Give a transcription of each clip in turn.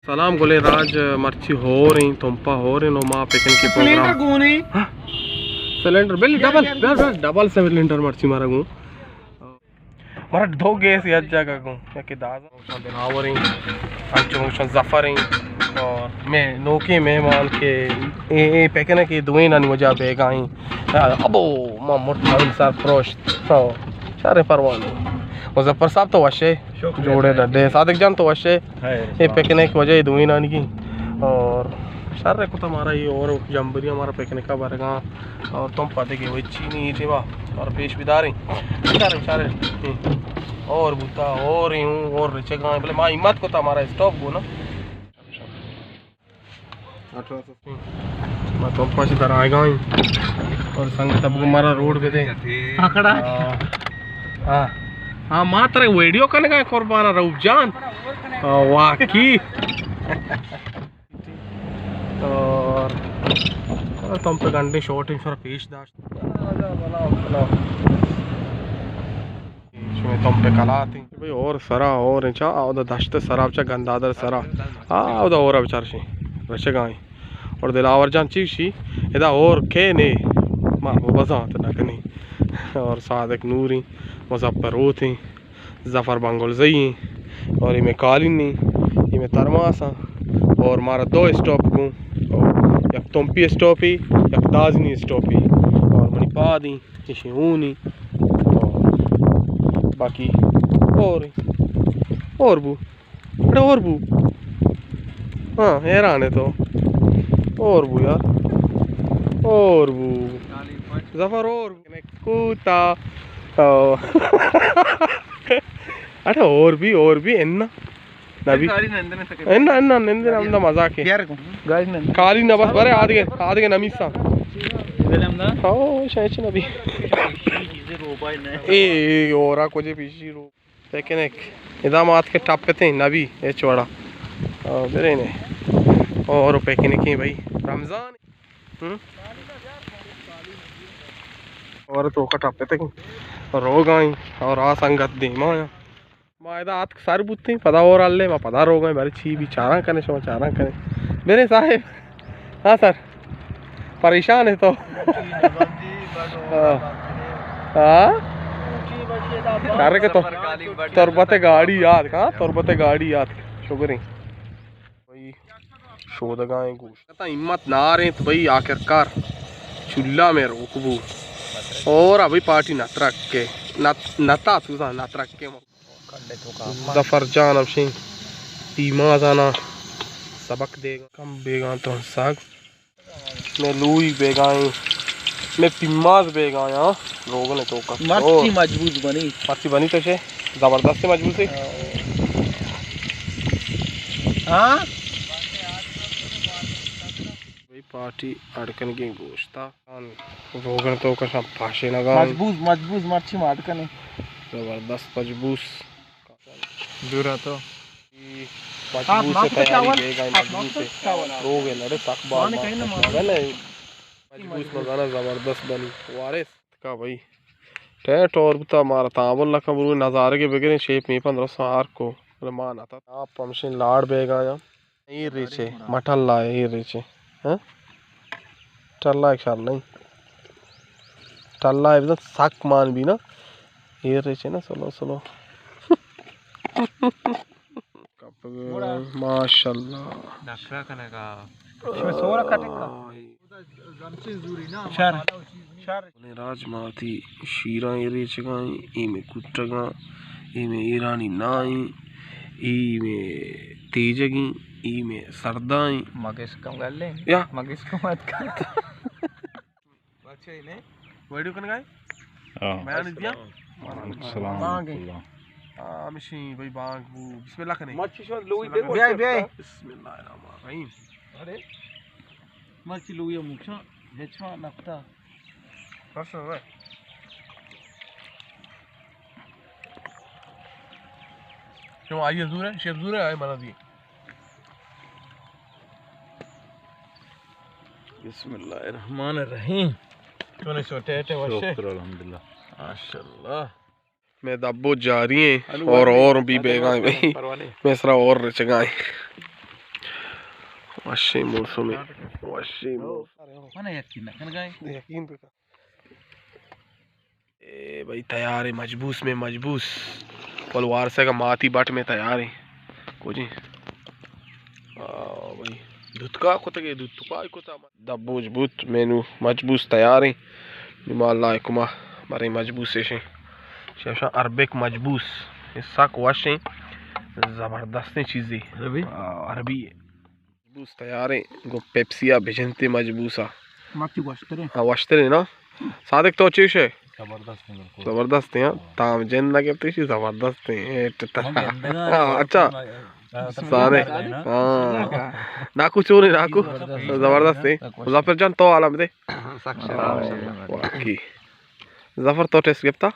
سلام گلیں راج، مرچی ہور ایں، تمپا ہور ایں، نو ما پکنک پروگرام۔ سلنڈر گون ایں؟ ہاں۔ سلنڈر بل ڈبل، بل، بل، ڈبل سلنڈر مرچی مارا گون۔ مارا دو گیس یک جگہ گون، یکے دازا۔ دلاور ایں، انچو شان ظفر ایں، اور میں نوکیں مہمان کہ اے، اے پکنک اے دوئینانی وجہ بیگا ایں۔ ابو، ما مرت ہم سر پروشت۔ ہاں، شر پرواہ نہ۔ مظفر صاحب تو وشے؟ شکریہ جوڑے صاحب۔ ڈڈے۔ صادق جان تو وشے؟ ہائے اے رسول۔ پکنک وجہ دوئینانی کی۔ اور شر کتا مارا یہ اور جمبری ہمارا پکنک کا برگا۔ اور تم پتے کہ وہ چینی ٹیوا اور پیش بداریں۔ شر، شر۔ اور بوتا، اور ہوں، اور رچگا۔ بلے ما ہمت کتا ہمارا اسٹاپ گو نا۔ ما تو پاس در آئیگا ایں۔ اور سنگت اب مارا روڈ بدے۔ پکڑا۔ ہاں۔ ہاں۔ ہاں، ما ترے ویڈیو کنگا قربان رؤف جان۔ ہاں، واقعی۔ اور تم پہ گنڈے شوٹنگ سر پیش داشت۔ شمئے تمپ ءِ کلات ایں۔ بھئی، اور سرا، اور انچا، اودا دشت سرا، چا گندادر سرا۔ آ، اودا اور بچار شی۔ رچگا ایں۔ اور دلاور جان چی شی؟ ادا اور کے نے؟ ما وہ بزانت نہ کنی۔ اور صادق نور ایں، مظفر روت ایں، ظفر بنگلزئی ایں، اور اے میں قالین ایں، اے میں ترماس آں، اور مارا دو اسٹاپ گوں، اور یک تمپی اسٹاپ ایں، یک دازنی اسٹاپ ایں، اور منی پاد ایں۔ ایشی ہونی۔ باقی اور، اور بو۔ اڑے اور بو۔ ہاں، حیران ہے تو۔ اور بو یار۔ اور بو۔ ظفر اور بو۔ کوتا۔ او۔ اڑے اور بھی، اور بھی، انا۔ نبی۔ گاڑی نندن تک۔ انا، انا، نندن، ہمدا مزاق ہے۔ یار کو۔ گاڑی نندن۔ کالی نہ بس، برے آدگے، آدگے نمیسا۔ بلے ہمدا۔ او، شاید چھ نبی۔ چیزیں روبائی نہ۔ اے، اے، اورا کجے پیشی رو۔ پکنک۔ ادا ما آتکے ٹپتیں نبی، اچ وڑا۔ او، برے نے۔ اور پکنک ایں بھائی۔ رمضان۔ ہم؟ اور توکا ٹپتیں۔ روگا ایں۔ اور آ سنگت دیما آیا۔ ما ادا آتک سر بوتیں، پدا اور ہلے، ما پدا روگا ایں، بارے چی بی چاراں کنے، شما چاراں کنے۔ برے صاحب۔ ہاں سر۔ پریشان ہے تو۔ ہاں۔ ہاں؟ سر کے تو تربت گاڑی یاد، ہاں؟ تربت گاڑی یاد۔ شکریں۔ بھئی، شودگا ایں گوشت۔ تا ہمت ناریں تو بھئی، آخر کار چولہا میں روک بو۔ اور ابھی پارٹی نہ ترک کے، نہ، نہ تا تو نہ ترک کے۔ ظفر جان ہمشیں پیمازانا سبق دیگا۔ کم بیگاں تران ساگ۔ میں لوئی بیگائیں۔ میں پیماز بیگایاں۔ روگن توکا۔ مرچی مجبوز بنی۔ مرچی بنی تو شے۔ زبردست مجبوز ہے۔ ہاں۔ بھئی پارٹی اڑکنگیں گوشتا۔ روگن توکا شان پاشینگا۔ مجبوز، مجبوز مرچی ما اڑکنیں۔ زبردست مجبوز۔ دورا تو۔ مجبوز تیاری بیگا، مجبوز۔ روگ ہے لڑے سک باز مجبوز مزانا زبردست بنی۔ وارث۔ کا بھائی۔ ٹیٹ اور بتا مارا تامل لکا برو نظارے کے بگریں شیپ میں پندرہ سو آر کو۔ ما نتا۔ آپ ہمشیں لاڑ بیگایاں۔ اے ریچے، ما ٹلا اے، اے ریچے۔ ہاں؟ ٹلا ایک شر نہیں۔ ٹلا اے بزن سک مان بی نا۔ اے ریچے نا، سلو، سلو۔ ماشاءاللہ۔ نخرہ کنگا۔ شما سورا کٹکا۔ شر۔ شر۔ بلے راج ما وتی شیراں اے ریچگاں، اے مئے کٹگاں، اے مئے ایرانی نائیں، اے مئے تیجگیں، اے مئے سردائیں۔ مگس کم گلیں۔ یا۔ مگس کم اتکا۔ ویڈیو کنگائے؟ ہاں۔ بیان دیا؟ وعلیکم السلام ورحمۃ اللہ۔ ہاں، ہمشی بھائی بانگ بو۔ بسم اللہ کنے۔ مرچی شما لوگی بسم اللہ۔ بے بے۔ بسم اللہ الرحمن الرحیم۔ ارے۔ مرچی لوگی مکشا، ہچما نکتا۔ بس ہوئے۔ شما آئیے زور ہے، شیف زور ہے، آئے منا دیے۔ بسم اللہ الرحمن الرحیم۔ چونے سو ٹیٹے وشے؟ شکر الحمدللہ۔ ماشاءاللہ۔ میں دبو جاری ہیں اور، اور بھی بیگائیں بھائی۔ میں سرا اور رچگائیں۔ وشیں موسم، وشیں موسم۔ من یقین نہ کنگا۔ یقین بکن۔ اے بھائی تیار ایں، مجبوس میں مجبوس۔ پل وارسے کا ماتی بٹ میں تیار ایں۔ کجیں؟ آ بھائی، دتکا کتگے، دتکا کتا۔ دبوج بوت، مینو مجبوس تیار ایں۔ نی ما اللہ حکما بریں مجبوس ایشیں۔ شیشا عربک مجبوس۔ اے سک وشیں۔ زبردستیں چیزے۔ عربی؟ آ، عربی۔ مجبوس تیاریں، گوں پیپسی ءَ بجنتے مجبوس ءَ۔ مرچی وشتریں۔ ہاں، وشتریں نا۔ صادق تو چیش ہے؟ زبردست ہیں، بالکل۔ زبردست ہیں، ہاں۔ تام جن نہ گپتے شی، زبردست ہیں۔ اے ٹتا۔ ہاں، اچھا۔ سارے۔ ہاں۔ ناکو چوری ناکو۔ زبردست ہیں۔ مظفر جان تو عالم دے۔ واقعی۔ ظفر تو ٹیسٹ گپتا؟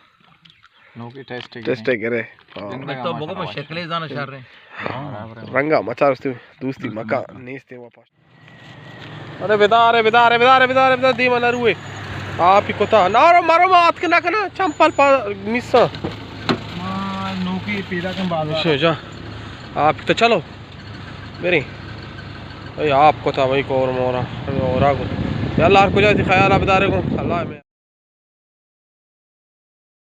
نوکی ٹیسٹ ہے۔ ٹیسٹ ہے کرے۔ ہاں۔ تو بگو شکلے زانا شر رہے۔ ہاں۔ رنگا مچار دوستی مکا نیستے واپس۔ ارے بدار، ارے بدار، ارے بدار، ارے بدار، ارے بدار، دیما نہ روئے۔ آپ ہی کتا۔ نہ رو، مرو، ما آتک نہ کنا، چمپل پا میسا۔ ما نوکی پیدا کن بازار۔ جا۔ آپ تو چلو۔ بریں۔ اے آپ کتا بھائی کور مورا۔ اورا کو۔ یا اللہ ہر کجا تھی خیال آپ دارے کو۔ اللہ میں۔